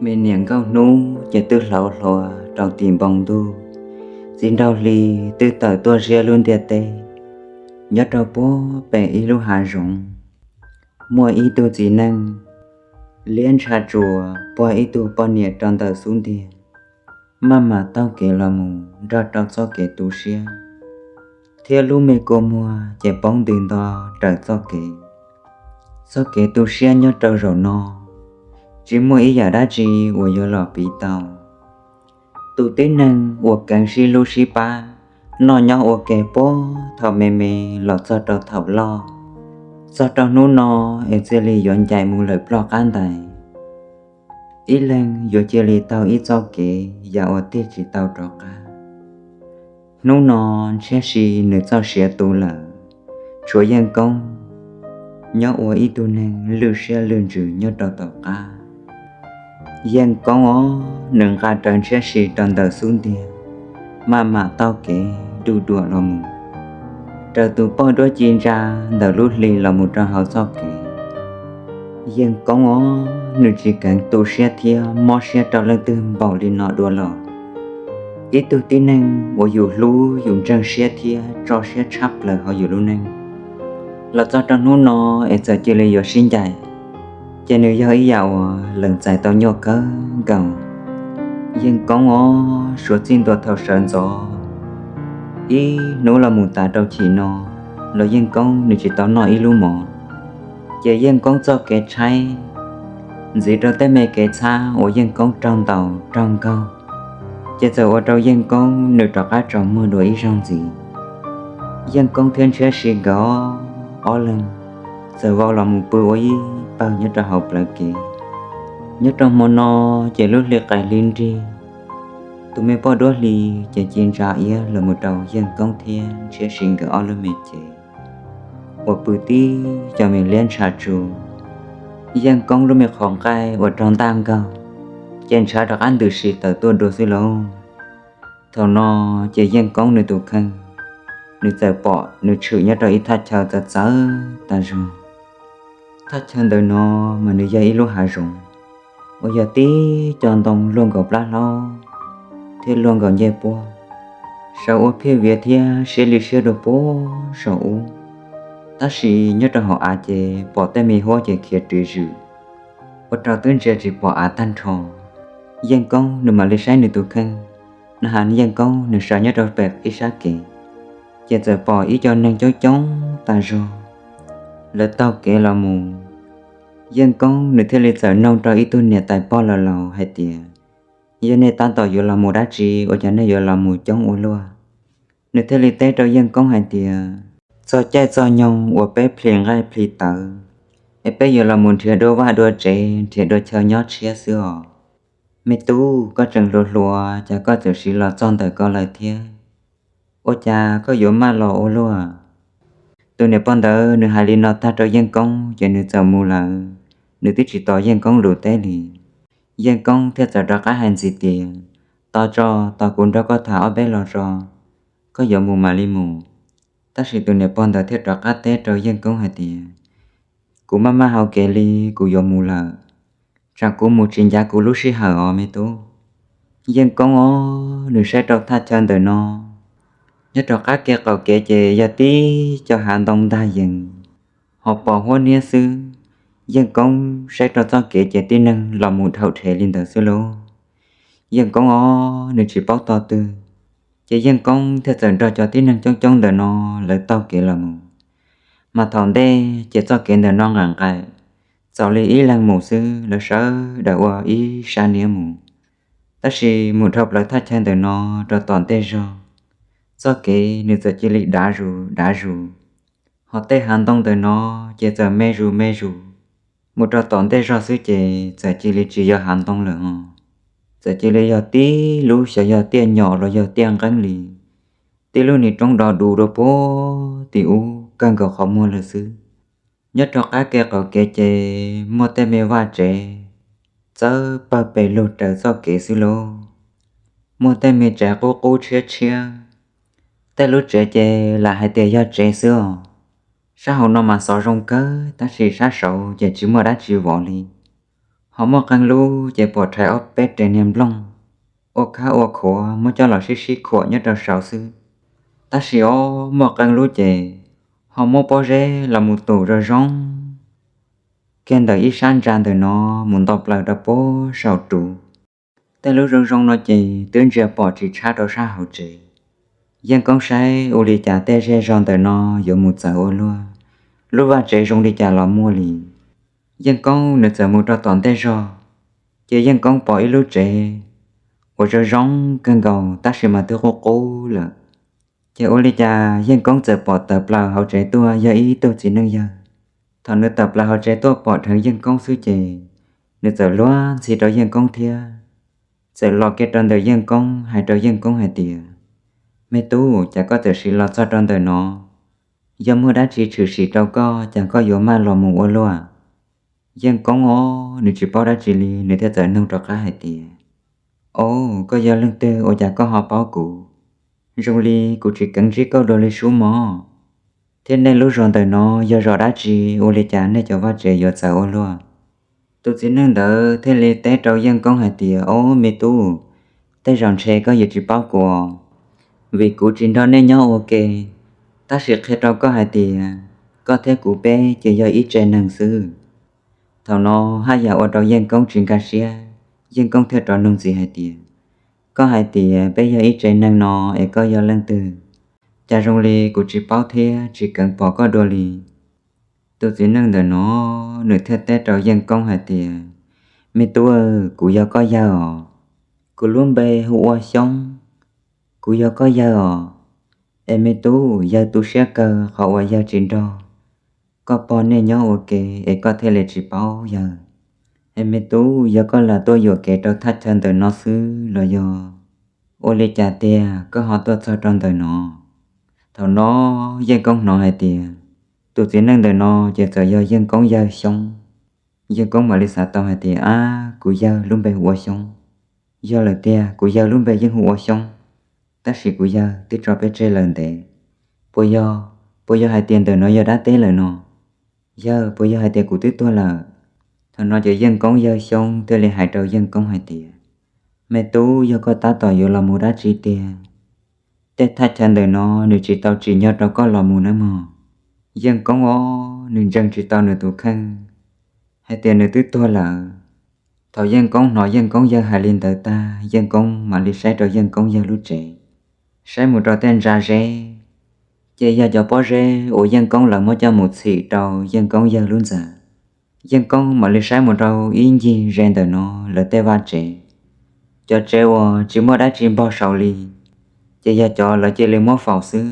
Me niam nkauj hnub ces twb hlauv hluas rau tim npoo ntuj, txiv nraug hli twb tawm tuaj ziab lub ntiaj teb. Nyob rau puag pem ib lub hav zoov, muaj ib tug txiv neej liab ntsha tsuas puag ib tug poj niam rau ntawm xub ntiag, maj mam taug kev los mus nrog rau txoj kev tu siab, thiab lub me kua muag ces poob ntws nto raws txoj kev. Txoj kev tu siab nyob rau zaum no tsis muaj ib yam dab tsi uas yuav los piv tau. Tus tib neeg uas keev sib hlub sib pab, noj nyob ua ke puag thaum me me los txog rau thaum loj, txog rau hnub no es cia li yuav ncaim mus lawm ploj qab ntais. Ib leeg yuav cia li taug ib txoj kev yam uas tig tsis tau rov qab. Hnub no Ntshiab Si nws txoj sia tu lawm, tshuav Yeej Koob nyob ua ib tug neeg lwj siab lwj ntsws nyob rau tom qab. Yeej Koob os, nws nqa rawv Ntshiab Si rau ntawm xub ntiag, maj mam taug kev du duam los mus, raws tus poj duab ci ntsa ntawm lub hli los mus rau hauv txoj kev. Yeej Koob os, nws tsis keev tu siab thiab mob siab rau leej twg npaum li no dua los. Ib tug tib neeg uas yus hlub yus ntseeg siab thiab tso siab tshaj plaws hauv yus lub neej, los txog rau hnub no es txawm cia li yuav sib ncaim, ces nws yog ib yam uas lees txais tau nyuaj kawg nkaus. Yeej Koob os, suav txij ntua thaum sawv ntxov ib hnub los mus tas rau chim no, los Yeej Koob nws tsis tau noj ib lub mov. Ces Yeej Koob txoj kev tshaib ntxiv rau tej me kev txhab uas Yeej Koob raug ntaus raug nkaug, ces txawm ua rau Yeej Koob nws rov qab tsaus muag dua ib zaug ntxiv. Yeej Koob thiab Ntshiab Si nkawd ob leeg txawm vau los mus pw ua ib pawg nyob rau hauv plawv kev. Nyob rau hmo no ces lub hli qais hli nrig, tus me poj duab hli ces ci ntsa iab los mus rau Yeej Koob thiab Ntshiab Si nkawd ob lub me cev uas pw tib co me liab ntsha tsu. Yeej Koob lub me qhov nqaij uas raug ntaj nkaug ces ntshav rov qab ntws si tawm tuaj dua xwb lauj. Thaum no ces Yeej Koob nws tus kheej, nws txawm pom nws tshwm nyob rau ib thaj chaw txawv txawv tag zog. Thaj chaw ntawm no mas nws yog ib lub hav zoov uas yog tib co ntoo luaj nkaus plab hlaub thiab luaj nkaus ncej puab, sawv ua phiaj viav thiab siab li siab dua puag saum ub. Tab sis nyob rau hauv av ces pom tej me huab ces khiav ris zwm, ua rau twb ntsia tsis pom av tag nrho. Yeej Koob nws mam li saib nws tus kheej, na has Yeej Koob nws sawv nyob rau pem ib sab kev, ces txawm pom ib co neeg coob coob tas zog, lawv taug kev los mus. Yeej Koob nws thiaj li txawm noog rau ib tug niam tais pog laus laus hais tias, yog nej tab tom yuav los mus dab tsi ua cas nej yuav los mus coob ua luaj? Nws thiaj li teb rau Yeej Koob hais tias, txog caij txog nyoog uas peb plhis nqaij plhis tawv, es peb yuav los mus nrhiav dua vaj dua tsev nrhiav dua chaw nyob tshiab xwb os. Me tub, koj tseem hluas hluas cas koj txawm siv los txog ntawm ko lawm thiab? Ua cas koj yuav maj los ua luaj? Tus niam pog ntawd nws hais li no tag rau Yeej Koob ces nws txawm mus lawm, nws twb tsis tos Yeej Koob lus teb li. Yeej Koob thiaj txawm rov qab hais ntxiv tias, tos tso, tos kuv nrog koj tham ob peb los tso, koj yuav mus mam li mus. Tab sis tus niam pog ntawd thiaj rov qab teb rau Yeej Koob hais tias, kuv maj maj hau kev li, kuv yuav mus lawm, tsam kuv mus tsis ncav kuv lub sij hawm os me tub. Yeej Koob os, nws saib rau thaj chaw ntawm no, nyob rau qab kev qaum kev ces yog tib co hav ntoo ntag yees, ho pos huab niab xwb. Yeej Koob saib rau txoj kev ces tib neeg los mus dhau rhe li ntawd xwb lauj. Yeej Koob os, nws tsis paub tog twg, ces Yeej Koob thiaj txawm nrog cov tib neeg coob coob ntawm no lawv taug kev los mus. Mas thaum ntej ces txoj kev ntawm no nqaim nqaim, txaus li ib leeg mus xwb, lawv sawv daws ua ib sab niab mus. Tab sis mus dhau plaws thaj chaw ntawm no rau tom ntej zog, txoj kev nws txawm cia li dav zus dav zus, ho tej hav ntoo ntawm no ces txawm me zus me zus. Mus rau tom ntej zog xwb ces txawm cia li tsis yog hav ntoo lawm os, txawm cia li yog tib lub xyov yog tiaj nyom los yog tiaj nqeeb li, tib lub niag roob do du dua puag tim ub kawg nkaus qhov muag lawm xwb. Nyob rau qab kev qaum kev ces muaj tej me vaj tsev txawb pawg pes lug raws txoj kev xwb lauj. Muaj tej me tsev qub qub tshiab tshiab, tej lub tsev ces lam hais tias yog tsev xwb os. Sab hauv no mas xov zoo kawg tab sis sab saud ces tsis muaj dab tsi vov li. Ho muaj qee lub ces pom rhais ob peb re niag nplooj ua khab ua khuav muab coj los sib sib khuam nyob rau saud xwb. Tab sis ob muaj qee lub ces ho muab pob zeb los mus tum zoo zoo kiag ntawm ib sab ntsa ntawm no mus nto plaws rau puag saum ruv. Tej lub zoo zoo no ces twb ntsia pom tsis tshab rau sab hauv tsev. Yeej Koob saib ua li cas tej zej zog ntawm no yuav mus txawv ua luaj, lub vaj tsev zoo li cas los muaj li. Yeej Koob nws txawm mus rau tom ntej zog, ces Yeej Koob pom ib lub tsev uas zoo zoo kawg nkaus tab sis mas twb qub qub lawm. Ces ua li cas Yeej Koob txawm pom tawm plaws hauv tsev tuaj yog ib tug txiv neej yawg. Thaum nws tawm plaws hauv tsev tuaj pom dheev Yeej Koob xwb ces nws txawm luag ntxhi rau Yeej Koob thiab txawm los kiag rau ntawm Yeej Koob hais rau Yeej Koob hais tias, Me tub, cas koj txawm sim los txog rau ntawm no? Yog muaj dab tsi tshwm sim rau koj, cas koj yuav maj los mus ua luaj? Yeej Koob os, nws tsis paub dab tsi li, nws thiaj txawm nug rov qab hais tias, Au, koj yog leej twg ua cas koj ho paub kuv? Zoo li kuv tsis keev ntsib koj dua li sub mog. Thiab nej lub zos ntawm no yog zos dab tsi, ua li cas nej cov vaj tsev yuav txawv ua luaj? Tus txiv neej ntawd thiaj li teb rau Yeej Koob hais tias, Au me tub, tej zaum ntshe koj yuav tsis paub kuv, vim kuv tsis nrog nej nyob ua ke, tab sis qhia rau koj hais tias koj thiab kuv peb ces yog ib tse neeg xwb. Thaum no haj yam ua rau Yeej Koob tsis nkag siab, Yeej Koob thiaj rov nug ntxiv hais tias, Koj hais tias peb yog ib tse neeg no es koj yog leej twg? Cas zoo li kuv tsis paub thiab tsis keev pom koj dua li. Tus txiv neej ntawm no nws thiaj teb rau Yeej Koob hais tias, Me tub, kuv yog koj yawg os, kuv lub npe hu ua Xyoob, kuv yog koj yawg os. Es me tub, yawg tu siab kawg qhov uas yawg tsis nrog koj pog nej nyob ua ke es koj thiaj li tsis paub yawg. Es me tub, yog koj lam tuaj yuam kev rau thaj chaw ntawm no xwb los yog ua li cas tiag koj ho tuaj txog rau ntawm no? Thaum no Yeej Koob hnov hais tias tus txiv neej ntawm no ces txawm yog Yeej Koob yawg Xyoob. Yeej Koob mam li xav tau hais tias, Ab, kuv yawg lub npe hu ua Xyoob. Yog lawm tiag, kuv yawg lub npe yeej hu ua Xyoob, tab sis kuv yawg twb tso peb tseg lawm ntev. Puas yog, puas yog hais tias ntawm no yog dab teb lawm no? Yawg, puas yog hais tias kuv twb tuag lawm? Thaum no ces Yeej Koob yawg Xyoob thiaj li hais rau Yeej Koob hais tias, Me tub, yog koj tab tom yuav los mus dab tsi tiag? Tej thaj chaw ntawm no nws tsis tau tsim nyog rau koj los mus nawb mog. Yeej Koob os, nws ntseeg tsis tau nws tus kheej hais tias nws twb tuag lawm. Thaum Yeej Koob hnov Yeej Koob yawg hais li ntawd tag, Yeej Koob mam li saib rau Yeej Koob yawg lub tsev, saib mus rau tej ntsa zeb, ces yog cov pob zeb uas Yeej Koob lawv muab coj mus txhim rau Yeej Koob yawg lub ntxa. Yeej Koob mam li saib mus rau ib ncig ze ntawm no lawv tej vaj tsev, cov tsev uas tsis muaj dab tsi npog saud li, ces yog cov lawv cia li muab faus xwb.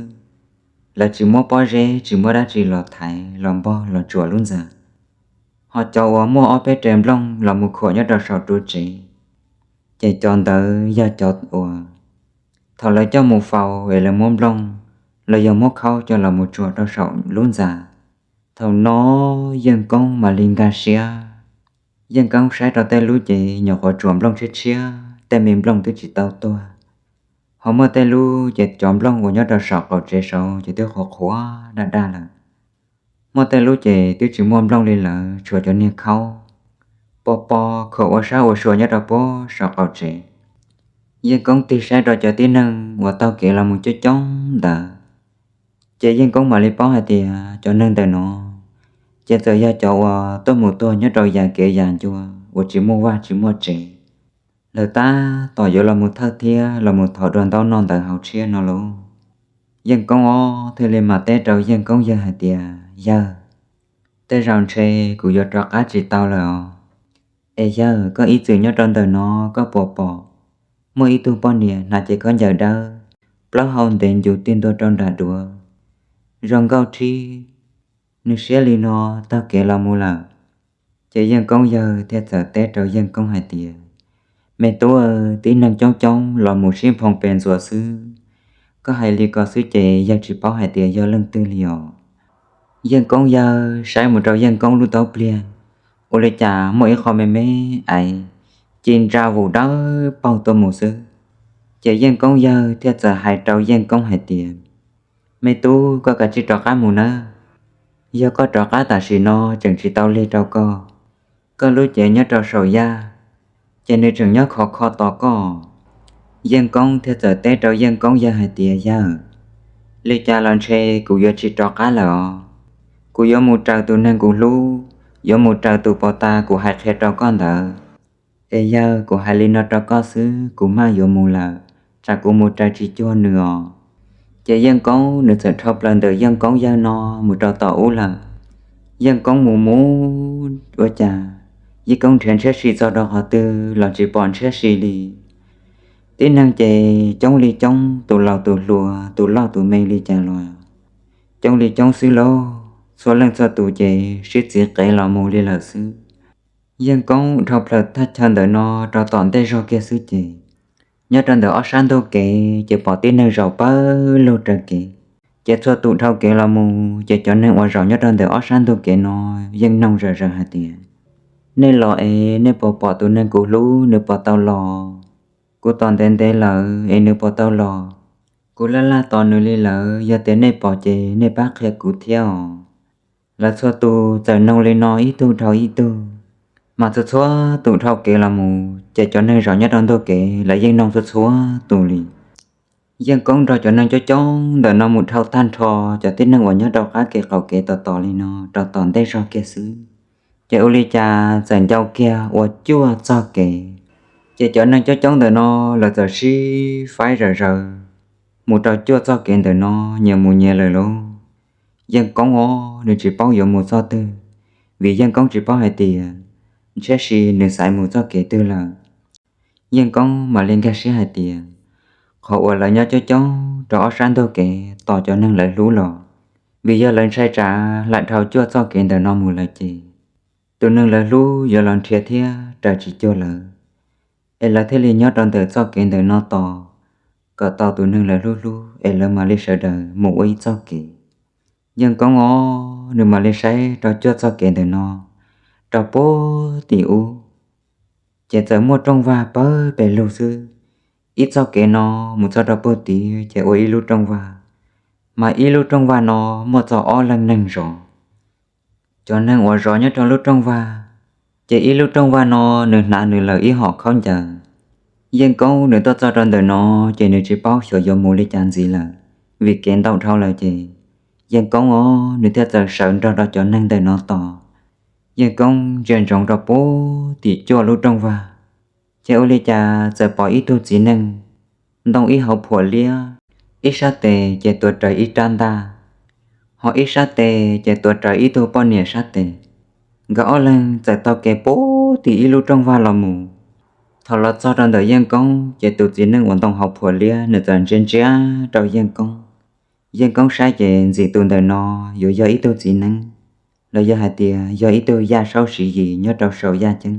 Lawv tsis muab pob zeb tsis muab dab tsi los thaiv los npog los tsuam lub ntxa. Ho cov uas muaj ob peb re nplooj los mus khuam nyob rau saum ruv tsev, ces cov ntawd yog cov uas thaum lawv coj mus faus es lawv muab nplooj los yog muab khaub coj los mus tsuam rau saum lub ntxa. Thaum no Yeej Koob mam li nkag siab. Yeej Koob saib rau tej lub ces nyuam qhuav tsuam nplooj tshiab tshiab, tej me nplooj twb tsis tau tuag. Ho muaj tej lub ces cov nplooj uas nyob rau saum qaum tsev saud ces twb qhuav qhuav daj daj lawm. Muaj tej lub ces twb tsis muaj nplooj li lawm, tshuav cov niag khaub pos pos khuam ua sab ua sua nyob rau puag saum qaum tsev. Yeej Koob tig saib rau cov tib neeg uas taug kev los mus coob coob ntawd, ces Yeej Koob mam li paub hais tias cov neeg ntawm no ces txawm yog cov uas tuaj mus tuag nyob rau yam kev yam ncua uas tsis muaj vaj tsis muaj tsev. Lawv tab tom yuav los mus thawj thiab los mus thov dua ntaub noj ntawd haus tshiab no lauj. Yeej Koob ob thiaj li mam teb rau Yeej Koob yawg hais tias, Yawg, tej zaum ntshe kuv yuav rov qab tsis tau lawm os. Es yawg, koj ib txwm nyob rau ntawm no koj puas pom muaj ib tug poj niam hnav cev khaub ncaws dawb, plaub hau ntev ncus tig ntua rau nram duav, zoo nkauj rhib, nws siab li no taug kev los mus lawm? Ces Yeej Koob yawg thiaj txawm teb rau Yeej Koob hais tias, Me tub, tib neeg coob coob los mus sib nphoo pes ntxuas xwb, koj hais li ko xwb ces yawg tsis paub hais tias yog leej twg li os. Yeej Koob yawg saib mus rau Yeej Koob lub taub pliag, ua li cas muaj ib qho me me aiv ci ntsa vus dawb paug tuaj mus xwb. Ces Yeej Koob yawg thiaj txawm hais rau Yeej Koob hais tias, Me tub, koj kav tsij rov qab mus nawb. Yog koj rov qab tam sim no tseem tsis tau lig rau koj, koj lub cev nyob rau saum yaj, ces nws tseem nyob khov kho tos koj. Yeej Koob thiaj txawm teb rau Yeej Koob yawg hais tias, Yawg, li cas los ntshe kuv yuav tsis rov qab lawm os. Kuv yuav mus raws tus neeg kuv hlub, yuav mus raws tus pos tas kuv hais qhia rau koj ntawd. Es yawg, kuv hais li no rau koj xwb, kuv maj yuav mus lawm, tsam kuv mus raws tsis cuag nws os. Ces Yeej Koob nws txawm dhau plaws ntawm Yeej Koob yawg no mus rau tom ub lawm. Yeej Koob mus mus ua cas, Yeej Koob nrhiav ntshiab si txog rau qhov twg los tsis pom ntshiab si li. Tib neeg ces coob li coob, tus laus tus hluas, tus loj tus me li cas los coob li coob xwb lauj. Txhua leej txhua tus ces sib txiv qev los mus li lawm xwb. Yeej Koob dhau plaws thaj chaw ntawm no rau tom ntej zog kiag xwb ces nyob rau ntawm ob sab ntug kev ces pom tib neeg zaum pawg lug raws kev. Ces txhua tus dhau kev los mus ces cov neeg uas zaum nyob rau ntawm ob sab ntug kev no yeej noog zom zaws hais tias, Nej los es nej puas pom tus neeg kuv hlub nws puas tau los? Kuv tos ntev ntev lawm es nws puas tau los? Kuv laj laj tos nws li lawm, yog tias nej pom ces nej pab qhia kuv thiab os. Lawv txhua tus txawm noog li no ib tug dhau ib tug, mas txhua txhua tus dhau kev los mus ces cov neeg zaum nyob rau ntug kev lawv yeej noog txhua txhua tus li. Yeej Koob nrog cov neeg coob coob ntawm no mus dhau tag nrho cov tib neeg uas nyob rau qab kev qaum kev tos tos li no rau tom ntej zog kiag xwb, ces ua li cas txawm ncau kiag ua cuaj txoj kev. Ces cov neeg coob coob ntawm no lawv txawm sib faib zom zaws mus rau cuaj txoj kev ntawm no nyias mus nyias lawm lauj. Yeej Koob os nws tsis paub yuav mus txoj twg, vim Yeej Koob tsis paub hais tias ntshiab si nws xaiv mus txoj kev twg lawm. Yeej Koob mam li nkag siab hais tias qhov uas lawv nyob coob coob rau ob sab ntug kev tos cov neeg lawv hlub los vim yog lawv ntshai tsam lam dhau cuaj txoj kev ntawm no mus lawm ces tus neeg lawv hlub yuav los nrhiav thiab raws tsis cuag lawv, es lawv thiaj li nyob rau ntawm txoj kev ntawm no tos kom tau tus neeg lawv hlub hlub es lawv mam li sawv daws mus ua ib txoj kev. Yeej Koob os nws mam li saib rau cuaj txoj kev ntawm no rau puag tim ub, ces txawm muaj rooj vag pawg pes lug xwb. Ib txoj kev no mus txog rau puag tid ces ua ib lub rooj vag, mas ib lub rooj vag no muaj txog ob leeg neeg zov. Cov neeg uas zov nyob rau lub rooj vag, ces ib lub rooj vag no nws hnav nws lawm ib hom khaub ncaws. Yeej Koob nws tuaj txog rau ntawm no ces nws tsis paub xyov yuav mus li cas ntxiv lawm, vim kev ntau dhau lawm ces Yeej Koob os nws thiaj txawm sawv nrog rau cov neeg ntawm no tos. Yeej Koob ntsia ntsoov rau puag tim cuaj lub rooj vag, ces ua li cas txawm pom ib tug txiv neej ntoo ib hauv phuam liab, ib sab tes ces tuav rawv ib rab ntaj, ho ib sab tes ces tuav rawv ib tug poj niam sab tes. Nkawd ob leeg txawm taug kev puag tim ib lub rooj vag los mus. Thaum los txog rau ntawm Yeej Koob ces tus txiv neej uas ntoo hauv phuam liab nws txawm ntsia ntsia rau Yeej Koob. Yeej Koob saib ces ntxim tus ntawm no yuav yog ib tug txiv neeb, los yog hais tias yog ib tug yaj saub Siv Yis nyob rau saum yaj ceeb.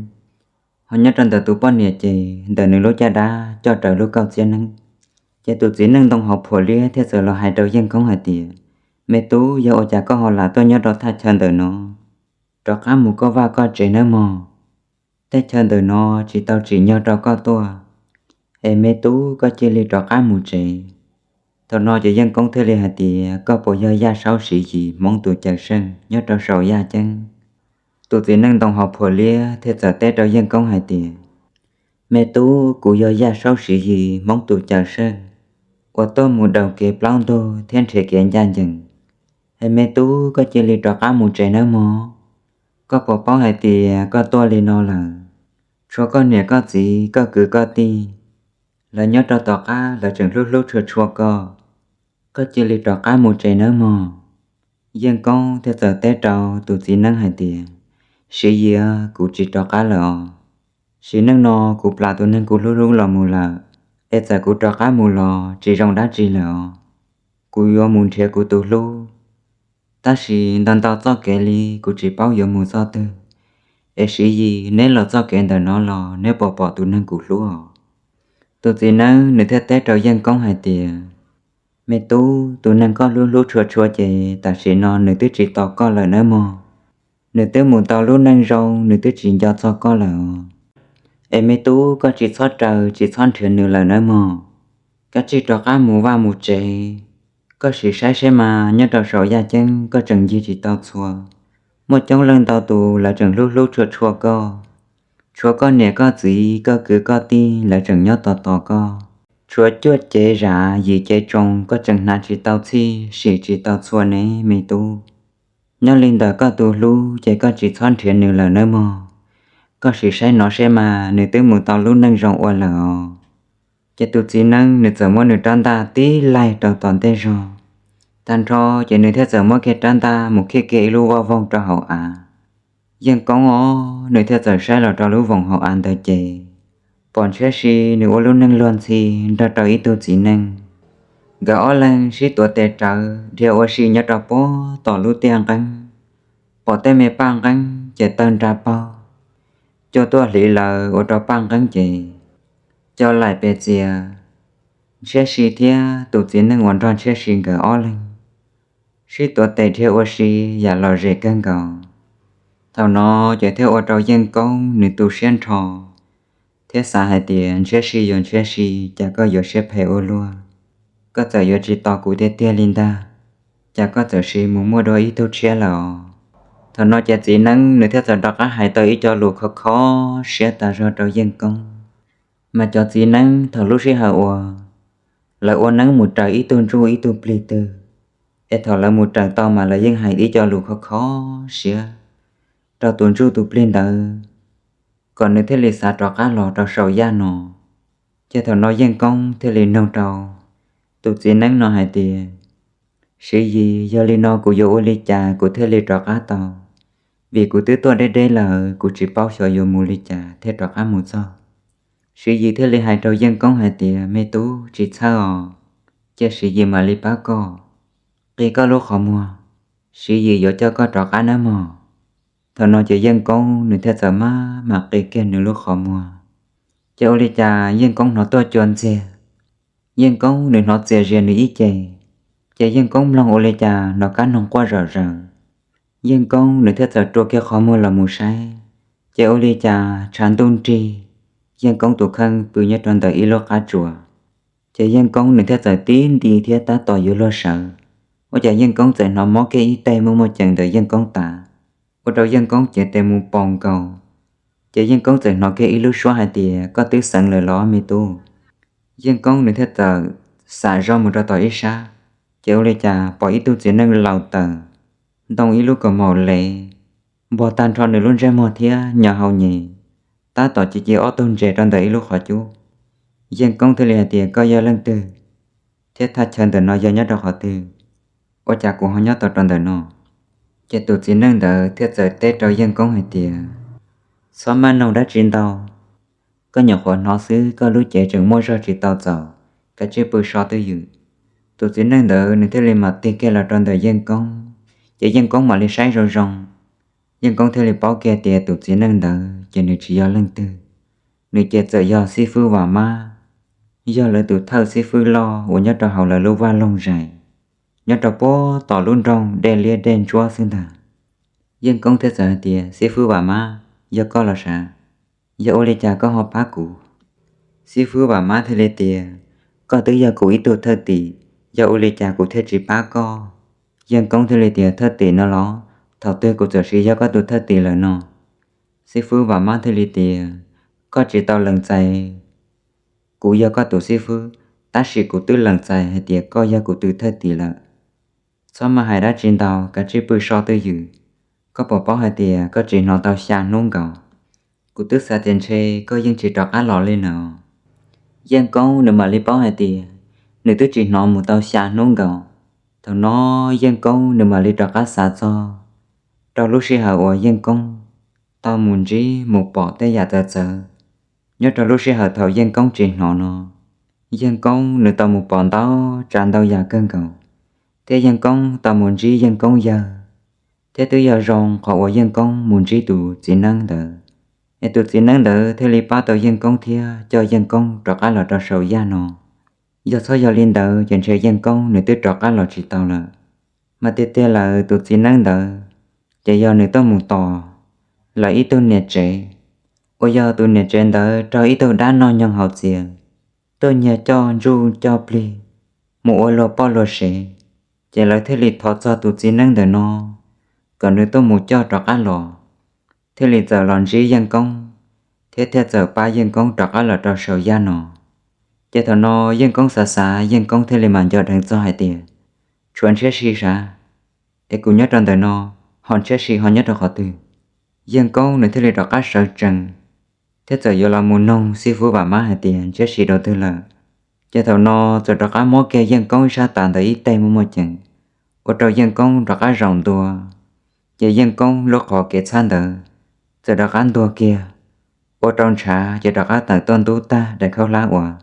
Ho nyob rau ntawm tus poj niam ces ntawm nws lub caj dab coj rawv lub kauj txiab neeb. Ces tus txiv neej ntoo hauv phuam liab thiaj txawm los hais rau Yeej Koob hais tias, Me tub, yog ua cas koj ho lam tuaj nyob rau thaj chaw ntawm no? Rov qab mus koj vaj koj tsev nawb mog. Tej chaw ntawm no tsis tau tsim nyog rau koj tuaj, es me tub koj cia li rov qab mus tsev. Thaum no ces Yeej Koob thiaj li hais tias, Koj puas yog yaj saub Siv Yis Hmoob tus cawm seej nyob rau saum yaj ceeb? Tus txiv neej ntoo hauv phuam liab thiaj txawm teb rau Yeej Koob hais tias, Me tub, kuv yog yaj saub Siv Yis Hmoob tus cawm seej uas tuaj mus daws kev plaub ntug thiab nrhiav kev ncaj ncees. Es me tub koj cia li rov qab mus tsev nawb mog. Koj puas paub hais tias koj tuaj li no lawm, tshuav koj niam koj txiv koj kwv koj tij, lawv nyob rau tom qab lawv tseem hlub hlub tshua tshua koj. Koj cia li rov qab mus tsev nawb mog. Yeej Koob thiaj txawm teb rau tus txiv neeb hais tias, Siv Yis, kuv tsis rov qab lawm os. Sim neej no kuv plam tus neeg kuv hlub hlub los mus lawm, es txawm kuv rov qab mus los tsis zoo dab tsi lawm os. Kuv yuav mus nrhiav kuv tus hlub, tab sis ntau ntau txoj kev li kuv tsis paub yuav mus txoj twg. Es Siv Yis, neb los txoj kev ntawm no los neb puas pom tus neeg kuv hlub os? Tus txiv neeb nws thiaj teb rau Yeej Koob hais tias, Me tub, tus neeg koj hlub hlub tshua tshua ces tam sim no nws twb tsis tos koj lawm nawb mog. Nws twb mus tau lub neej zoo, nws twb tsis nco txog koj lawm os. Es me tub, koj tsis txhob raws tsis txhob nrhiav nws lawm nawb mog. Koj tsij rov qab mus vaj mus tsev. Koj sim saib seb mas nyob rau saum yaj ceeb koj tseem ncig tsis tau txhua. Muaj coob leej ntau tus lawv tseem hlub hlub tshua tshua koj, tshuav koj niam koj txiv koj kwv koj tij lawv tseem nyob tos tos koj. Tshuav cuaj cev zam yim cev tsoos koj tseem hnav tsis tau txhij sim tsis tau txhua ne me tub. Nyob li ntawm koj tus hlub ces koj tsis txhob nrhiav nws lawm nawb mog. Koj sim saib nov seb mas nws twb mus tau lub neej zoo ua lawm os. Ces tus txiv neeb nws txawm muab nws rab ntaj tib laig rau tom ntej zog. Tag nrho ces nws thiaj txawm muab kiag rab ntaj mus khij kiag ib lub voj voog rau hauv av. Yeej Koob os, nws thiaj txawm saib los rau lub voos hauv av ntawd ces pom Ntshiab Si nws ua lub neej luag ntxhi nrog rau ib tug txiv neej. Nkawd ob leeg sib tuav tes rawv dhia ua si nyob rau puag tom lub tiaj nqeeb. Pom tej me paj nqeeb ces tawg nra paug, cua tuaj hliv lawv ua rau paj nqeeb ces co laim pes txias. Ntshiab Si thiab tus txiv neej uas nrog Ntshiab Si nkawd ob leeg sib tuav tes dhia ua si yam lom zem kawg nkaus. Thaum no ces thiaj ua rau Yeej Koob nws tu siab nrho thiab xav hais tias Ntshiab Si yuav Ntshiab Si, cas koj yuav siab phem ua luaj. Koj txawm yuav tsis tos kuv tiag tiag li ntag, cas koj txawm sis mus muaj dua ib tug tshiab lawm os. Thaum no ces txiv neeb nws thiaj txawm rov qab hais tau ib co lus khov kho siab tas zog rau Yeej Koob. Mas cov txiv neeb thaum lub sij hawm uas lawv ua neeb mus raws ib tug ntsuj ib tug plig twg, es thaum lawv mus raws tau mas lawv yeej hais ib co lus khov kho siab rau tus ntsuj tus plig ntawd, kom nws thiaj li xav rov qab los rau saum yaj no. Ces thaum no Yeej Koob thiaj li nug rau tus txiv neeb no hais tias, Siv Yis, yog li no kuv yuav ua li cas kuv thiaj li rov qab tau? Vim kuv twb tuaj deb deb lawm, kuv tsis paub xyov yuav mus li cas thiaj rov qab mus txog. Siv Yis thiaj li hais rau Yeej Koob hais tias, Me tub, tsis txhawj os, cia Siv Yis mam li pab koj, qi koj lub qhov muag, Siv Yis yuav coj koj rov qab nawb mog. Thaum no ces Yeej Koob nws thiaj txawm maj mam qi kiag nws lub qhov muag. Ces ua li cas Yeej Koob hnov tuaj cua ntxiag. Yeej Koob nws hnov txias zias nws ib ce, ces Yeej Koob mloog ua li cas hnov kab noog quaj zom zaws. Yeej Koob nws thiaj txawm rua kiag qhov muag los mus saib, ces ua li cas tshav ntuj nrig, Yeej Koob tus kheej pw nyob rau ntawm ib lub qab tsuas. Ces Yeej Koob nws thiaj txawm tib nti thiab tab tom yuav luag sawv, ua cas Yeej Koob txawm hnov mob kiag ib teg muaj muaj ceem ntawm Yeej Koob tas, ua rau Yeej Koob cev tes mus pos nkaus. Ces Yeej Koob txawm hnov kiag ib lub suab hais tias, Koj twb xeev lawm los me tub? Yeej Koob nws thiaj txawm xam zog mus rau tom ib sab, ces ua li cas pom ib tug txiv neej laus taws ntoo ib lub kaus mom lev, npog tag nrho nws lub ntsej muag thiab nyo hau nyem, tab tom ci ci ob tug ntses rau ntawm ib lub qhov cub. Yeej Koob thiaj li hais tias, Koj yog leej twg? Thiab thaj chaw ntawm no yog nyob rau qhov twg? Ua cas kuv ho nyob tau rau ntawm no? Ces tus txiv neej ntawd thiaj txawm teb rau Yeej Koob hais tias, Txhob maj noog dab tsi ntau, koj nyuam qhuav hnov xwb, koj lub cev tseem muaj zog tsis tau txaus, kav tsij pw so twj ywm. Tus txiv neej ntawd nws thiaj li mam tig kiag los rau ntawm Yeej Koob, ces Yeej Koob mam li saib zoo zoo. Yeej Koob thiaj li paub kiag tias tus txiv neej ntawd ces nws tsis yog leej twg, nws ces txawm yog xib fwb Vam Mab, yog lawv tus thawj xib fwb loj uas nyob rau hauv lawv lub vaj loog zais, nyob rau puag tom lub nroog Dej Liab Dej Ntsuab xwb ntag. Yeej Koob thiaj txawm hais tias, Xib fwb Vam Mab, yog koj los sav? Yog ua li cas koj ho pab kuv? Xib fwb Vam Mab thiaj li tias, Koj twb yog kuv ib tug thawj tim, yog ua li cas kuv thiaj tsis pab koj? Yeej Koob thiaj li tias, Thawj tim no los? Thaum twg kuv txawm sis yog koj tus thawj tim lawm no? Xib fwb Vam Mab thiaj li tias, Koj tsis tau lees txais kuv yog koj tus xib fwb, tab sis kuv twb lees txais hais tias koj yog kuv tus thawj tim lawm. Txhob maj hais dab tsi ntau, kav tsij pw so twj ywm. Koj puas paub hais tias koj tsis hnov tau xya hnub nkaus? Kuv twb xav tias ntshe koj yeej tsis rov qab los li na. Yeej Koob nws mam li paub hais tias nws twb tsis hnov mus tau xya hnub nkaus. Thaum no Yeej Koob nws mam li rov qab xav txog rau lub sij hawm uas Yeej Koob tau mus ntsib mus pom tej yam txawv txawv. Nyob rau lub sij hawm thaum Yeej Koob tsis hnov no, Yeej Koob nws tau mus pom ntau tsav ntau yam kawg nkaus, thiab Yeej Koob tau mus ntsib Yeej Koob yawg, thiab twb yog zoo qhov uas Yeej Koob mus ntsib tus txiv neeb ntawd, es tus txiv neeb ntawd thiaj li pab tau Yeej Koob thiab coj Yeej Koob rov qab los rau saum yaj no. Yog txhob yog li ntawd ces ntshe Yeej Koob nws twb rov qab los tsis tau lawm. Mas tiag tiag lawm tus txiv neeb ntawd ces yog nws tuaj mus tos lawv ib tug niam tsev, uas yog tus niam tsev ntawd raug ib tug dab noj nyoog haus txias tuaj nyiag coj ntsuj coj plig mus ua luag poj luag sev, ces lawv thiaj li thov txog tus txiv neeb ntawm no kom nws tuaj mus coj rov qab los, thiaj li txawm los ntsib Yeej Koob, thiab thiaj txawm pab Yeej Koob rov qab los rau saum yaj no. Ces thaum no Yeej Koob xav xav, Yeej Koob thiaj li mam nco dheev txog hais tias, tshuav Ntshiab Si sav, es kuv nyob rau ntawm no, ho Ntshiab Si ho nyob rau qhov twg? Yeej Koob nws thiaj li rov qab sawv tsees, thiab txawm yuav los mus noog xib fwb Vam Mab hais tias Ntshiab Si dua twg lawm. Ces thaum no txawm rov qab muab kiag Yeej Koob ib sab tav ntawd ib teg muaj muaj ceem, ua rau Yeej Koob rov qab zaum ntua. Ces Yeej Koob lub qhov kev txhab ntawd txawm rov qab ntuag kiag, ua rau ntshav ces rov qab tawm tuaj ntub tag daim khaub hlab uas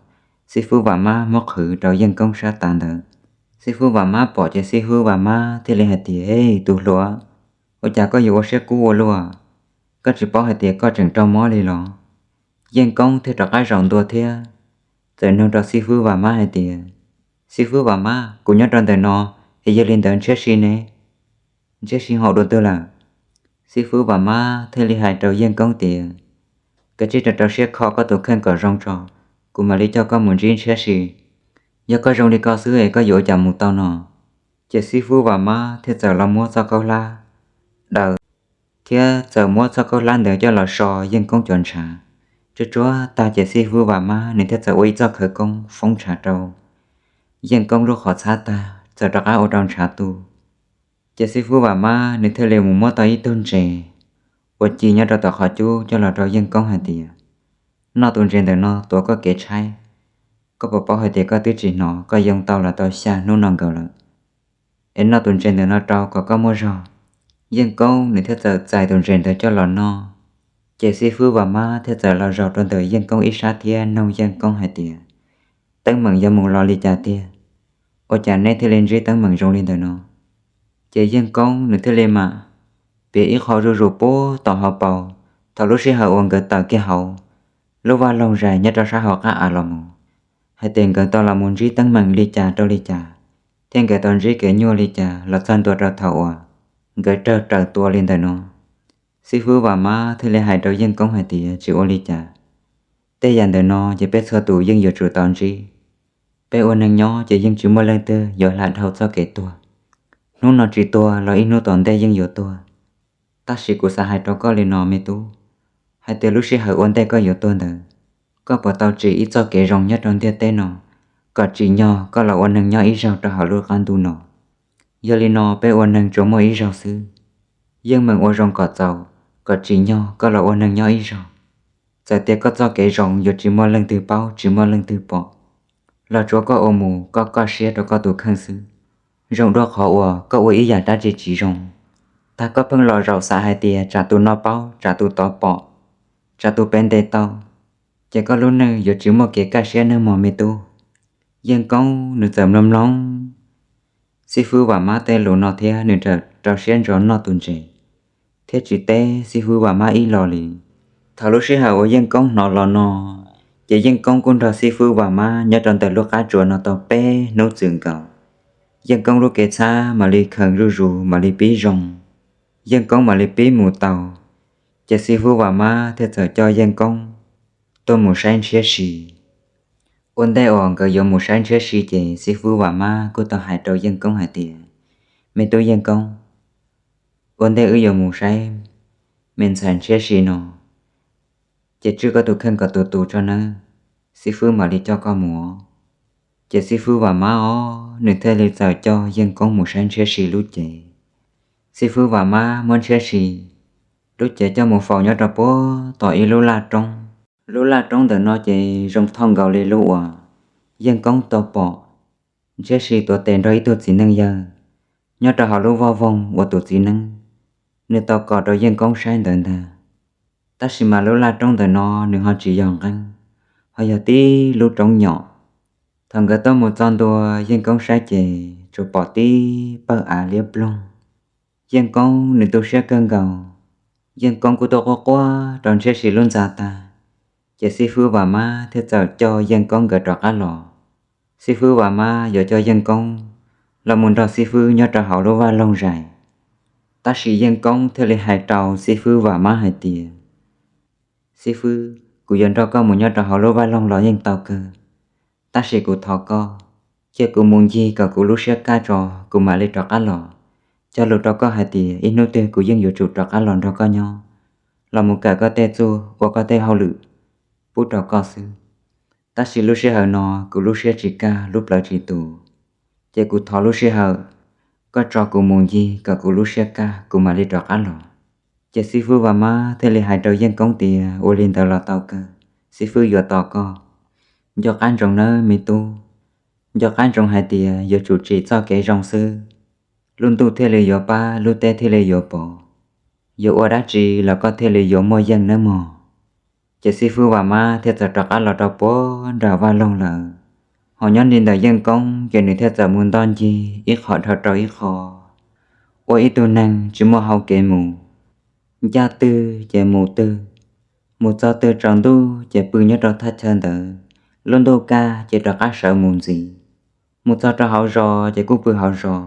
xib fwb Vam Mab muab qhwv rau Yeej Koob sab tav ntawd. Xib fwb Vam Mab pom ces xib fwb Vam Mab thiaj li hais tias, Ej, tus hluas, ua cas koj yuav ua siab kub ua luaj? Koj tsis paub hais tias koj tseem raug mob li los? Yeej Koob thiaj rov qab zaum ntua thiab txawm nug rau xib fwb Vam Mab hais tias, Xib fwb Vam Mab, kuv nyob rau ntawm no, es yog li ntawd Ntshiab Si ne? Ntshiab Si ho dua twg lawm? Xib fwb Vam Mab thiaj li hais rau Yeej Koob tias, Koj cia li rau siab kho koj tus kheej kom zoo tso, kuv mam li coj koj mus ntsib Ntshiab Si. Yog koj zoo li ko xwb es koj yuav ua cas mus tau no? Ces xib fwb Vam Mab thiaj txawm los muab txoj khaub hlab daws, thiab txawm muab txoj khaub hlab ntawd coj los so Yeej Koob cov ntshav. Tsuj tsuag tag ces xib fwb Vam Mab nws thiaj txawm ua ib txoj khawv koob foob ntshav rau Yeej Koob lub qhov txhab tag, txawm rov qab ua rau ntshav tu. Ces xib fwb Vam Mab nws thiaj li mus muab tau ib tug ntses uas ci nyob rau tom qhov cub coj los rau Yeej Koob hais tias, Noj tus ntses ntawm no tuav koj kev tshaib. Koj puas paub hais tias koj twb tsis hnov, koj yoo tau los tau xya hnub no nkaus lawm, es noj tus ntses ntawm no rau kom koj muaj zog. Yeej Koob nws thiaj txawm txais tus ntses ntawd coj los noj. Ces xib fwb Vam Mab thiaj txawm los zaum rau ntawm Yeej Koob ib sab thiab nug Yeej Koob hais tias, Teeb meem yuav mus los li cas tiag? Ua cas neb thiaj li ntsib teeb meem zoo li ntawm no? Ces Yeej Koob nws thiaj li mam piav ib qho zuj zus puag tom hauv paus, thaum lub sij hawm uas nkawd tawm kiag hauv lub vaj loog zais nyob rau sab hauv qab av los mus, hais tias nkawd tau los mus ntsib teeb meem li cas rau li cas, thiab nkawd tau ntsib kev nyuaj li cas los txog ntua rau thaum uas nkawd raug raws tua li ntawm no. Xib fwb Vam Mab thiaj li hais rau Yeej Koob hais tias, Tsis ua li cas. Tej yam ntawm no ces peb txhua tus yeej yuav tsum tau ntsib. Peb ua neeg nyob ces yeej tsis muaj leej twg yuav hla dhau txoj kev tuag. Hnub no tsis tuag los ib hnub tom ntej yeej yuav tuag. Tab sis kuv xav hais rau koj li no me tub, hais tias lub sij hawm ua ntej koj yuav tuag ntawd, koj puas tau tsim ib txoj kev zoo nyob rau ntiaj teb no, kom tsim nyog koj los ua neeg nyob ib zaug rau hauv lub qab ntuj no? Yog li no peb ua neeg tsuas muaj ib zaug xwb. Yeej meem ua zoo kom txaus, kom tsim nyog koj los ua neeg nyob ib zaug. Txawm tias koj txoj kev zoo yuav tsis muaj leej twg paub tsis muaj leej twg pom, los tsuav koj ua mus koj koj siab rau koj tus kheej xwb. Zoo dua qhov uas koj ua ib yam dab tsi tsis zoo, tag koj pheej los zaum xav hais tias tsam tus no paub, tsam tus tod pom, tsam tus pem ntes tau, ces koj lub neej yuav tsis muaj kev kaj siab neej mog me tub. Yeej Koob nws txawm mloog mloog xib fwb Vam Mab tej lus no thiab nws rau siab ntso noj tus ntses, thiab tsis teb xib fwb Vam Mab ib los li. Thaum lub sij hawm uas Yeej Koob hnov los no, ces Yeej Koob kuj nrog xib fwb Vam Mab nyob rau ntawm lub qab tsuas no tau peb hnub txwm nkaus. Yeej Koob lub kev txhab mam li khees zuj zus mam li pib zoo. Yeej Koob mam li pib mus tau. Ces xib fwb Vam Mab thiaj txawm coj Yeej Koob tuaj mus saib Ntshiab Si. Ua ntej uas nkawd yuav mus saib Ntshiab Si ces xib fwb Vam Mab kuj tau hais rau Yeej Koob hais tias, Me tub Yeej Koob, ua ntej wb yuav mus saib me ntxhais Ntshiab Si no, ces tswj koj tus kheej kom tus tus tso nawb, xib fwb mam li coj koj mus. Ces xib fwb Vam Mab os nws thiaj li txawm coj Yeej Koob mus saib Ntshiab Si lub cev. Xib fwb Vam Mab muab Ntshiab Si lub cev coj mus faus nyob rau puag tom ib lub laj roob. Lub laj roob ntawm no ces zoo thooj nkaus li lub uas Yeej Koob tau pom. Ntshiab Si tuav tes nrog ib tug txiv neej yawg nyob rau hauv lub voj voog uas tus txiv neeb nws tau kos rau Yeej Koob saib ntawd ntag. Tab sis mas lub laj roob ntawm no nws ho tsis yog nqeeb, ho yog tib lub roob nyom. Thaum nkawd tuaj mus txog ntua Yeej Koob saib ces tsuas pom tib pawg av liab ploog. Yeej Koob nws tu siab kawg nkaus. Yeej Koob kuj tuaj quaj quaj rau Ntshiab Si lub ntxa tag, ces xib fwb Vam Mab thiaj txawm coj Yeej Koob nkawd rov qab los. Xib fwb Vam Mab yuav coj Yeej Koob los mus nrog xib fwb nyob rau hauv lub vaj loog zais. Tab sis Yeej Koob thiaj li hais rau xib fwb Vam Mab hais tias, Xib fwb, kuv yuav nrog koj mus nyob rau hauv lub vaj loog los yeej tau kawg, tab sis kuv thov koj cia kuv mus ncig kom kuv lub siab kaj tso, kuv mam li rov qab los. cog lus rau koj hais tias ib hnub twg kuv yeej yuav tsum rov qab los nrog koj nyob, los mus kawm koj tej txuj, ua koj tej hauj lwm pub rau koj xwb. Tab sis lub sij hawm no kuv lub siab tsis kaj, lub plawv tsis tus, ces kuv thov lub sij hawm koj tso kuv mus ncig kom kuv lub siab kaj kuv mam li rov qab los. Ces xib fwb Vam Mab thiaj li hais rau Yeej Koob tias ua li ntawd los tau kawg, xib fwb yuav tos koj. Nco qab ntsoov nawb me tub, nco qab ntsoov hais tias yuav tsum tsim txoj kev zoo xwb, lub ntuj thiaj li yuav pab, lub teb thiaj li yuav pov. Yuav ua dab tsi los koj thiaj li yuav muaj yeej nawb mog. Ces xib fwb Vam Mab thiaj txawm rov qab los rau puag nram vaj loog lawm. Ho nyob li ntawm Yeej Koob ces nws thiaj txawm mus ntoj ncig ib qho dhau rau ib qho, ua ib tug neeg tsis muaj hau kev mus, ncaj twg ces mus twg, mus txog twg tsaus ntuj ces pw nyob rau thaj chaw ntawd, lub ntuj kaj ces rov qab sawv mus ntxiv. Mus txog rau hauv zos ces kuj pw hauv zos,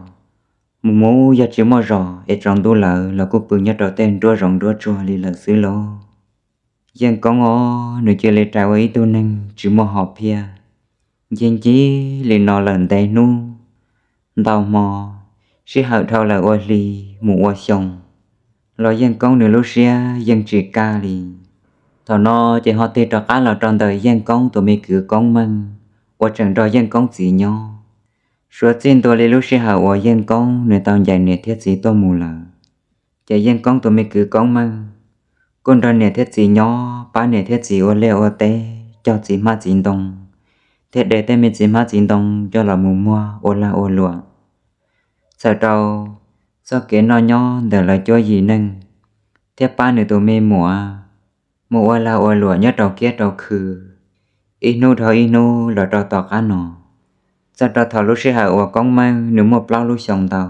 mus mus yog tsis muaj zos es tsaus ntuj lawm los kuj pw nyob rau tej nruab zoov nruab tsuag li lawm xwb lauj. Yeej Koob os, nws cia li rais ua ib tug neeg tsis muaj hom phiaj, ncig ncig li no lawm ntev hnub ntau hmo, sij hawm dhau lawm ua hli mus ua xyoo, los Yeej Koob nws lub siab yeej tsis kaj li. Thaum no ces ho tig rov qab los rau ntawm Yeej Koob tus me kwv Koob Meej uas tseem nrog Yeej Koob txiv nyob. Suav txij ntua li lub sij hawm uas Yeej Koob nws tau ncaim niam thiab txiv tuaj mus lawm, ces Yeej Koob tus me kwv Koob Meej kuj nrog niam thiab txiv nyob, pab niam thiab txiv ua liaj ua teb, cog txiv hmab txiv ntoo, thiab de tej me txiv hmab txiv ntoo coj los mus muag ua lag ua luam, txhawm rau txoj kev noj nyob ntawm lawv cuab yim neej, thiab pab nws tus me muam mus ua lag ua luam nyob rau kiab rau khw, ib hnub dhau ib hnub los rau tom qab no. Txog rau thaum lub sij hawm uas Koob Meej nws muaj plaub lub xyoo ntau,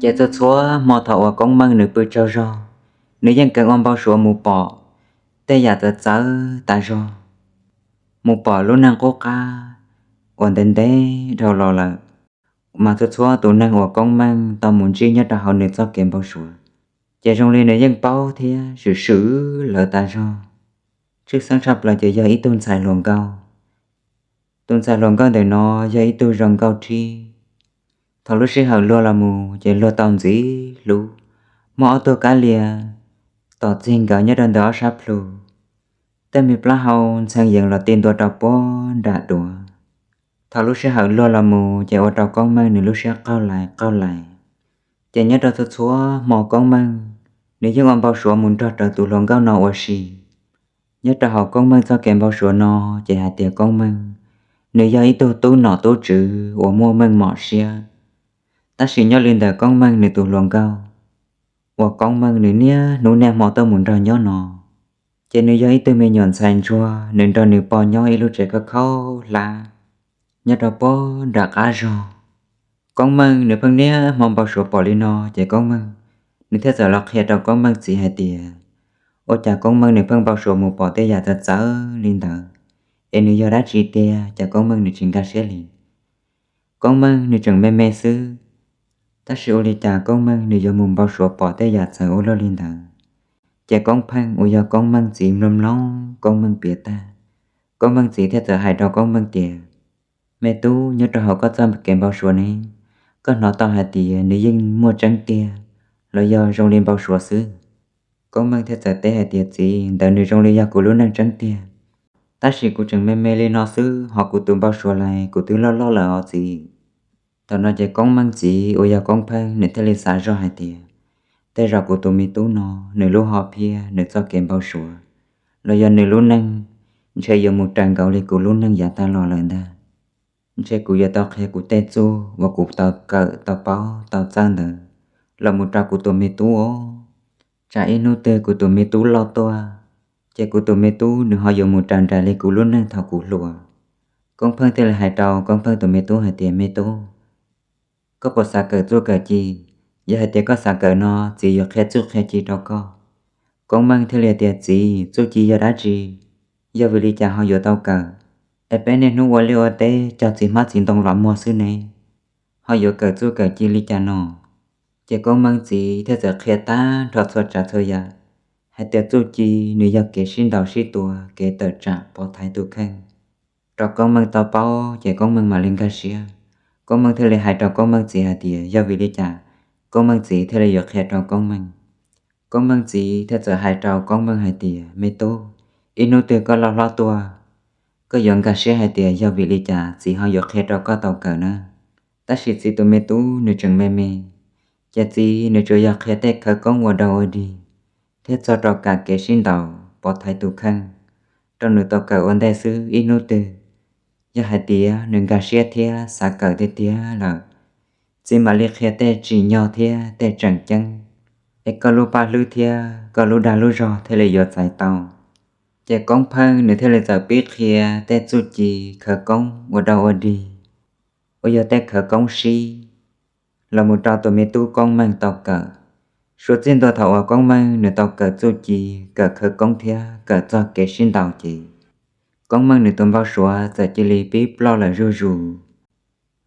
ces txhua txhua hmo thaum uas Koob Meej nws pw tsaug zog, nws yeej kheev ua npau suav mus pom tej yam txawv txawv tas zog, mus pom lub neej qub qab uas ntev ntev dhau los lawm, mas txhua txhua tus neeg uas Koob Meej tau mus ntsib nyob rau hauv nws txoj kev npau suav, ces zoo li nws yeej paub thiab swm swm lawv tas zog. Tshwj xeeb tshaj plaws ces yog ib tug ntxhais hluas nkauj. Tus ntxhais hluas nkauj ntawm no yog ib tug zoo nkauj thiab. Thaum lub sij hawm luag los mus ces luag tau ntxiv hlub, muaj ob tug kab lia tom txig nkawd nyob rau ntawm ob sab plhu, tej me plaub hau ntxhee yees los ti ntua rau puag nram duav. Thaum lub sij hawm luag los mus ces ua rau Koob Meej nws lub siab qaug lais qaug lais. Ces nyob rau txhua txhua hmo Koob Meej nws yeej ua npau suav mus nrog rau tus hluas nkauj no ua si. Nyob rau hauv Koob Meej txoj kev npau suav no ces hais tias Koob Meej nws yog ib tug tub nom tub tswv uas muaj meej mom siab. Tab sis nyob li ntawm Koob Meej nws tus hluas nkauj uas Koob Meej nws niaj hnub niaj hmo tuaj mus nrog nyob no, ces nws yog ib tug me nyuam ntxhais ntsuag, nws nrog nws pog nyob ib lub tsev khaub khaub hlab nyob rau puag nram qab zog. Koob Meej nws pheej niaj hmo npau suav pom li no ces Koob Meej nws thiaj txawm los qhia rau Koob Meej txiv hais tias, ua cas Koob Meej nws pheej npau suav mus pom tej yam txawv txawv li ntawd, es nws yog dab tsi tiag cas Koob Meej nws tsis nkag siab li. Koob Meej nws tseem me me xwb, tab sis ua li cas Koob Meej nws yuav mus npau suav pom tej yam txawv ua luaj li ntawd. Ces Koob Pheej uas yog Koob Meej txiv mloog mloog Koob Meej piav tag, Koob Meej txiv thiaj txawm hais rau Koob Meej tias, me tub, nyob rau hauv koj txoj kev npau suav ne, koj hnov tau hais tias nws yeej muaj tseeb tiag los yog zoo li npau suav xwb? Koob Meej thiaj txawm teb hais tias, txiv, ntawd nws zoo li yog kuv lub neej tseeb tiag, tab sis kuv tseem me me li no xwb, ho kuv tus npau suav lais kuv twb loj loj lawm os txiv. Thaum no ces Koob Meej txiv uas yog Koob Pheej nws thiaj li xav zoj hais tias, tej zaum kuv tus me tub no nws lub hom phiaj, nws txoj kev npau suav los yog nws lub neej ntshe yuav mus raws nkaus li kuv lub neej yav tag los lawm ntag. Ntshe kuv yuav tau qhia kuv tej txuj uas kuv tau kawm tau paub tau txawj ntawd los mus rau kuv tus me tub os. Tsam ib hnub twg kuv tus me tub loj tuaj, ces kuv tus me tub nws ho yuav mus raws nraim li kuv lub neej thaum kuv hluas. Koob Pheej thiaj li hais rau Koob Pheej tus me tub hais tias, me tub, koj puas xav kawm txuj kawm ci? Yog hais tias koj xav kawm no, txiv yuav qhia txuj qhia ci rau koj. Koob Meej thiaj li tias, txiv, txuj ci yog dab tsi? Yog vim li cas ho yuav tau kawm? Es peb niaj hnub ua liaj ua teb cog txiv hmab txiv ntoo los muag xwb ne, ho yuav kawm txuj kawm ci li cas no? Ces Koob Meej txiv thiaj txawm qhia tag nrho txhua tsav txhua yam hais tias txuj ci nws yog kev sib ntaus sib tua, kev tawm tsam pov thaiv tus kheej rau Koob Meej tau paub, ces Koob Meej mam li nkag siab. Koob Meej thiaj li hais rau Koob Meej txiv hais tias, yog vim li cas Koob Meej txiv thiaj li yuav qhia rau Koob Meej. Koob Meej txiv thiaj txawm hais rau Koob Meej hais tias, Me tub, ib hnub twg koj loj hlob tuaj, koj yuav nkag siab hais tias yog vim li cas txiv ho yuav qhia rau koj tau kawm na. Tab sis txiv tus me tub nws tseem me me, ces txiv nws tsuas yog qhia tej khawv koob ua dog ua dig, thiab txog rau kev sib ntaus pov thaiv tus kheej rau nws tau kawm ua ntej xwb. Ib hnub twg yog hais tias nws nkag siab thiab xav kawm tiag tiag lawm, txiv mam li qhia tej tsim nyog thiab tej tseem ceeb, es koj lub paj hlwb thiab koj lub dag lub zog thiaj li yuav txais tau. Ces Koob Pheej nws thiaj li txawm pib qhia tej txuj ci khawv koob ua dog ua dig, uas yog tej khawv koob sib, los mus rau tus me tub Koob Meej tau kawm. Suav txij ntua thaum uas Koob Meej nws tau kawm txuj ci, kawm khawv koob thiab kawm txog kev sib ntaus ces Koob Meej nws tus npau suav txawm cia li pib ploj lawm zuj zus.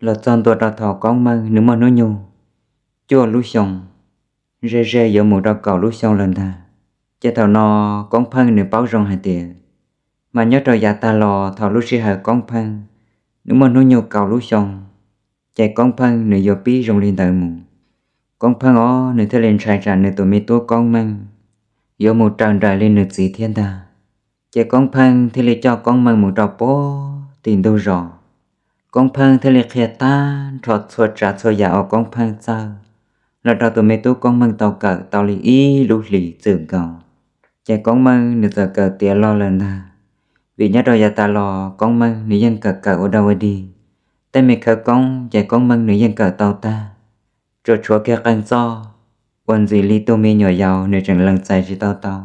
Los txog ntua rau thaum Koob Meej nws muaj hnub nyoog cuaj lub xyoo, ze ze yuav mus rau kaum lub xyoo lawm ntag. Ces thaum no Koob Pheej nws paub zoo hais tias, mas nyob rau yav tag los thaum lub sij hawm Koob Pheej nws muaj hnub nyoog kaum lub xyoo, ces Koob Pheej nws yuav pib zoo li ntawd mus. Koob Pheej os nws thiaj li ntshai tsam nws tus me tub Koob Meej yuav mus raws nraim li nws txiv thiab ntag. Ces Koob Pheej thiaj li coj Koob Meej mus rau puag tim ntug zos. Koob Pheej thiaj li qhia tag nrho txhua tsav txhua yam uas Koob Pheej txawj los rau tus me tub Koob Meej tau kawm tau li ib lub hlis txwm nkaus. Ces Koob Meej nws txawm kawm tiav log lawm ntag, vim nyob rau yav tas los Koob Meej nws yeej kawm kawm ua dog ua dig, tej me khawv koob ces Koob Meej nws yeej kawm tau tag, tsuas tshuav kiag qee txoj uas ntxim li tus me nyuam yaus nws tseem lees txais tsis tau tau,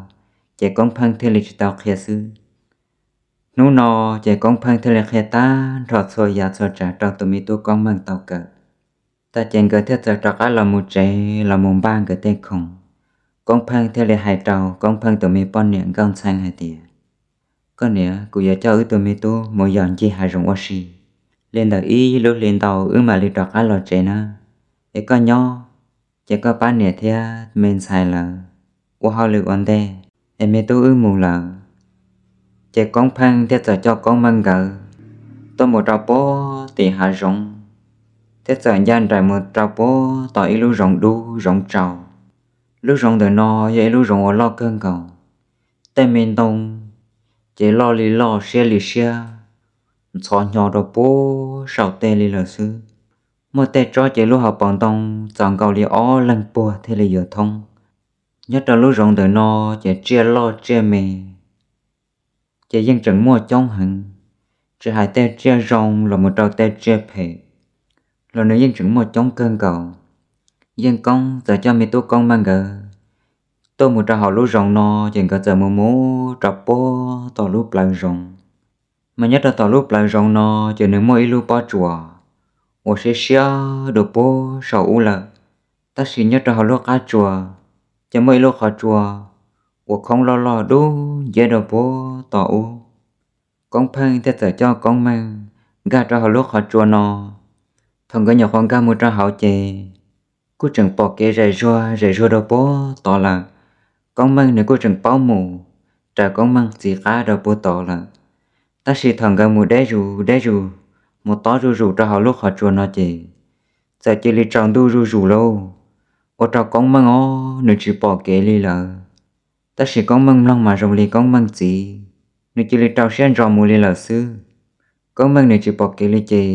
ces Koob Pheej thiaj li tsis tau qhia xwb. Hnub no ces Koob Pheej thiaj li qhia tag nrho txhua yam txhua tsav rau tus me tub Koob Meej tau kawm. Tas ces nkawd thiaj txawm rov qab los mus tsev los mus npaj nkawd tej khoom. Koob Pheej thiaj li hais rau Koob Pheej tus me poj niam Nkauj Ntxhee hais tias, Koj niam, kuv yuav coj wb tus me tub mus yos ncig hav zoov ua si, li ntawm ib lub hli ntau wb mam li rov qab los tsev na. Es koj nyob, ces koj pab niam thiab me ntxhais lawv ua hauj lwm ua ntej, es me tub wb mus lawm. Ces Koob Pheej thiaj txawm coj Koob Meej nkawd tuaj mus rau puag tim hav zoov, thiab txawm ncaj nraim mus rau puag tom ib lub zoov dub zoov tsaus. Lub zoov ntawm no yog ib lub zoov uas loj kawg nkaus, tej me ntoo ces loj li loj siab li siab, ntxhov hnyo rau puag saum tej li lawm xwb. Muaj tej tsob ces lub hauv paus ntoo txaus nkaus li ob leeg puag thiaj li yuav thoob. Nyob rau lub zoov ntawm no ces tsiaj loj tsiaj me ces yeej tseem muaj coob heev, tsis hais tej tsiaj zoo los mus rau tej tsiaj phem los nws yeej tseem muaj coob kawg nkaus. Yeej Koob txawm coj me tub Koob Meej nkawd tuaj mus rau hauv lub zoov no, ces nkawd txawm mus mus rau puag tom lub plawv zoov. Mas nyob rau tom lub plawv zoov no ces nws muaj ib lub pob tsuas uas siab siab dua puag saum ub lawm. Tab sis nyob rau hauv lub qab tsuas ces muaj ib lub qhov tsua uas khoob loj loj dub nciab dua puag tom ub. Koob Pheej thiaj txawm coj Koob Meej nkag rau hauv lub qhov tsua no. Thaum nkawd nyuam qhuav nkag mus rau hauv ces kuj tseem pom kev zem zuag zem zuag rau puag tod lawm. Koob Meej nws kuj tseem paub mus raws Koob Meej txiv qab rau puag tod lawm. Tab sis thaum nkawd mus deb zus deb zus, mus tob zuj zus rau hauv lub qhov tsua no ces txawm cia li tsaus ntuj zuj zus lauj, ua rau Koob Meej os nws tsis pom kev li lawm. Tab sis Koob Meej mloog mas zoo li Koob Meej txiv, nws cia li rau siab ntso mus li lawm xwb. Koob Meej nws tsis pom kev li ces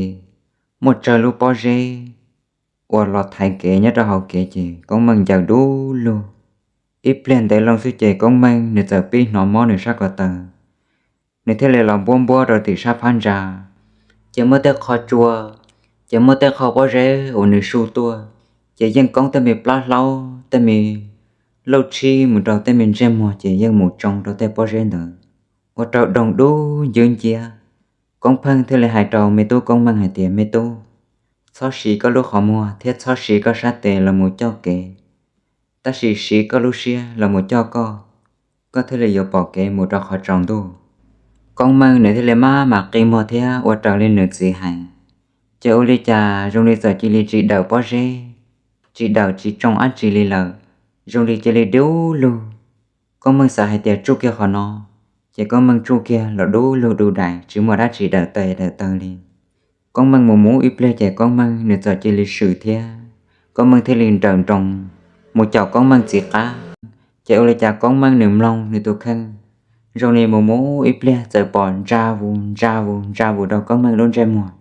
muaj tsawg lub pob zeb uas los thaiv kev nyob rau hauv kev ces Koob Meej ncaws dub lug. Ib pliag ntev loo xwb ces Koob Meej nws txawm pib hnov mob nws sab ko taw. Nws thiaj li los npuab npuab rau tim sab phab ntsa, ces muaj tej qho tsua, ces muab tej qho pob zeb uas nws su tuaj, ces yeej Koob tej me plab hlaub, tej me lauj tshib mus rau tej me ntsej muag ces yeej mus tsoo rau tej pob zeb ntawd, ua rau doog dub ncwb nciab. Koob Pheej thiaj li hais rau me tub Koob Meej hais tias, Me tub, txhob siv koj lub qhov muag thiab txhob siv koj sab tes los mus coj kev, tab sis siv koj lub siab los mus coj koj, koj thiaj li yuav pom kev mus rau qhov tsaus ntuj. Koob Meej nws thiaj li maj mam qi muag thiab ua raws li nws txiv hais. Ces ua li cas zoo li txawm cia li tsis dawm pob zeb, tsis dawm tsis tsoo dab tsi li lawm, zoo li cia li dub lug. Koob Meej xav hais tias tsuj kiag qhov no, ces Koob Meej tsuj kiag los dub lug du dais tsis muaj dab tsi dawm tes dawm taw li. Koob Meej mus mus ib pliag ces Koob Meej nws txawm cia li swm thiab Koob Meej thiaj li nrawm nroos mus caum Koob Meej txiv qab. Ces ua li cas Koob Meej nws mloog nws tus kheej zoo li mus mus ib pliag txawm pom ntsa vus ntsa vus ntsa vus rau Koob Meej lub ntsej muag.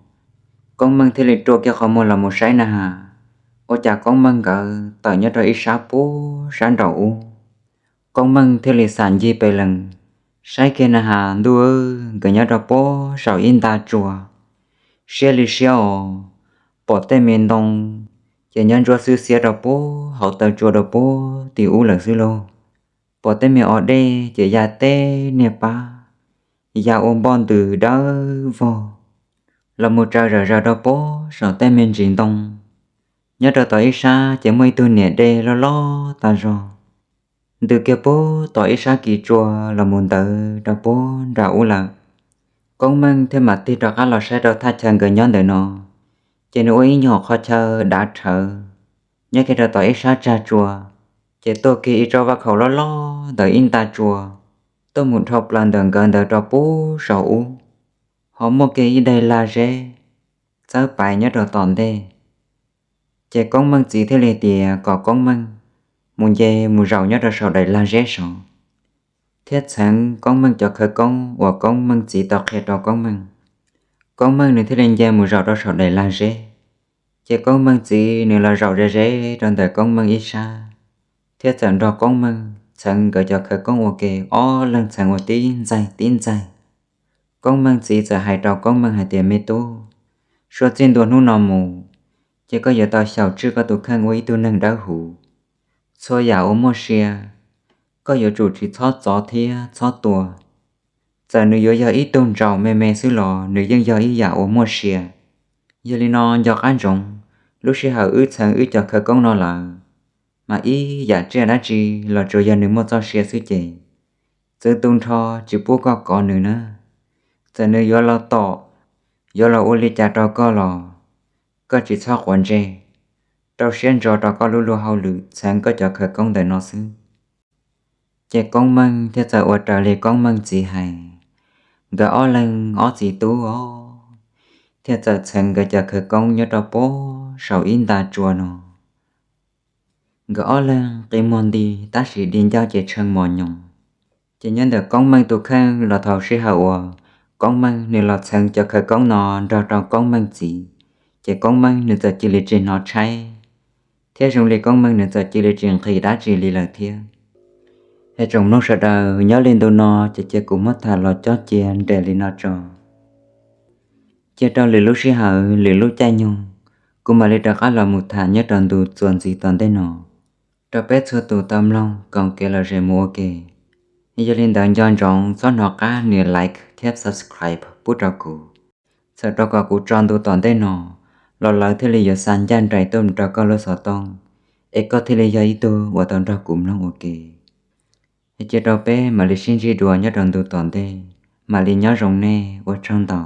Koob Meej thiaj li rua kiag qhov muag los mus saib na has, ua cas Koob Meej nkawd tawm nyob rau ib sab puag sab nraum ub. Koob Meej thiaj li xam ncig pes lees, saib kiag na has ntuj, nkawd nyob rau puag saum ib nta tsua, siab li siab os, pom tej me ntoo ces nyob ntsuab xwb xiab rau puag hauv taw tsua rau puag tim ub lawm xwb lauj. Pom tej me os dej ces ya teb niag pab, ya ua npoj ntws dawb vog los mus tsaws zawm zaws rau puag saum tej me ntsis ntoo. Nyob rau tom ib sab ces muaj ib tug niam dej loj loj tas zog ntws kiag puag tom ib sab kis tsua los mus ntawd rau puag nram ub lawm. Koob Meej thiaj mam tig rov qab los saib rau thaj chaw nkawd nyob ntawm no, ces nws ua ib nyuag qhov chaw dav rhawv nyob kiag rau tom ib sab tsag tsua, ces tuaj kiag ib tsob vaj khaum loj loj ntawm ib nta tsua tuaj mus dhau plaws ntawm nkawd ntawd rau puag saum ub, ho muaj kiag ib daim lag zeb txawb paiv nyob rau tom ntej. Ces Koob Meej txiv thiaj li tias kom Koob Meej mus nce mus zaum nyob rau saum daim lag zeb saud, thiab txheev Koob Meej cov khawv koob uas Koob Meej txiv tau qhia rau Koob Meej. Koob Meej nws thiaj li nce mus zaum rau saum daim lag zeb, ces Koob Meej txiv nws los zaum ze ze rau ntawm Koob Meej ib sab, thiab txawm nrog Koob Meej txheev nkawd cov khawv koob ua ke, ob leeg txheev ua tib ntxaig tib ntxaig. Koob Meej txiv txawm hais rau Koob Meej hais tias, me tub, suav txij ntua hnub no mus, ces koj yuav tau xyaum tswj koj tus kheej ua ib tug neeg dawb huv. Txhua yam uas muaj sia, koj yuav tsum tsis txhob txov thiab txhob tua. Txawm nws yuav yog ib tug ntsaum me me xwb los nws yeej yog ib yam uas muaj sia. Yog li no nco qab ntsoov, lub sij hawm wb txheev wb cov khawv koob no lawm, mas ib yam tsiaj dab tsi los tsuas yog nws muaj txoj sia xwb ces txwv tu nrho tsis pub koj kov nws na. Txawm nws yuav los tom, yuav los ua li cas rau koj los koj tsis txhob quav ntsej, rau siab ntso rau koj lub luag hauj lwm txheev koj cov khawv koob ntawm no xwb. Ces Koob Meej thiaj txawm ua raws li Koob Meej txiv hais, nkawd ob leeg ob txiv tub os, thiaj txawm txheev nkawd cov khawv koob nyob rau puag saum ib nta tsua no. Nkawd ob leeg qi muag nti, tab sis di ncauj ces tshee mos nyoos. Ces nyob ntawm Koob Meej tus kheej los thaum sij hawm uas Koob Meej nws los txheev cov khawv koob no nrog rau Koob Meej txiv, ces Koob Meej nws txawm cia li tsis hnov tshaib, thiab zoo li Koob Meej nws txawm cia li tsis nqhis dab tsi li lawm thiab. Es tsoom mloog sawv daws, nyob li ntu no ces cia kuv muab tham los coj cia nres li no tso. Cia rau lwm lub sij hawm lwm lub caij nyoog, kuv mam li rov qab los mus tham nyob rau ntu txuas ntxiv tom ntej no. Rau peb txhua tus tau mloog koom kev lom zem mus ua ke. Yog li ntawd nco ntsoov txhob hnov qab nias like thiab subscribe pub rau kuv, txhawm rau kom kuv tso ntu tom ntej no los lawv thiaj li yuav xa ncaj nraim tuaj rau koj lub xov tooj, es koj thiaj li yog ib tug uas tau nrog kuv mloog ua ke. Es cia rau peb mam li sib ntsib dua nyob rau ntu tom ntej, mam li nyob zoo nej, ua tsaug ntau.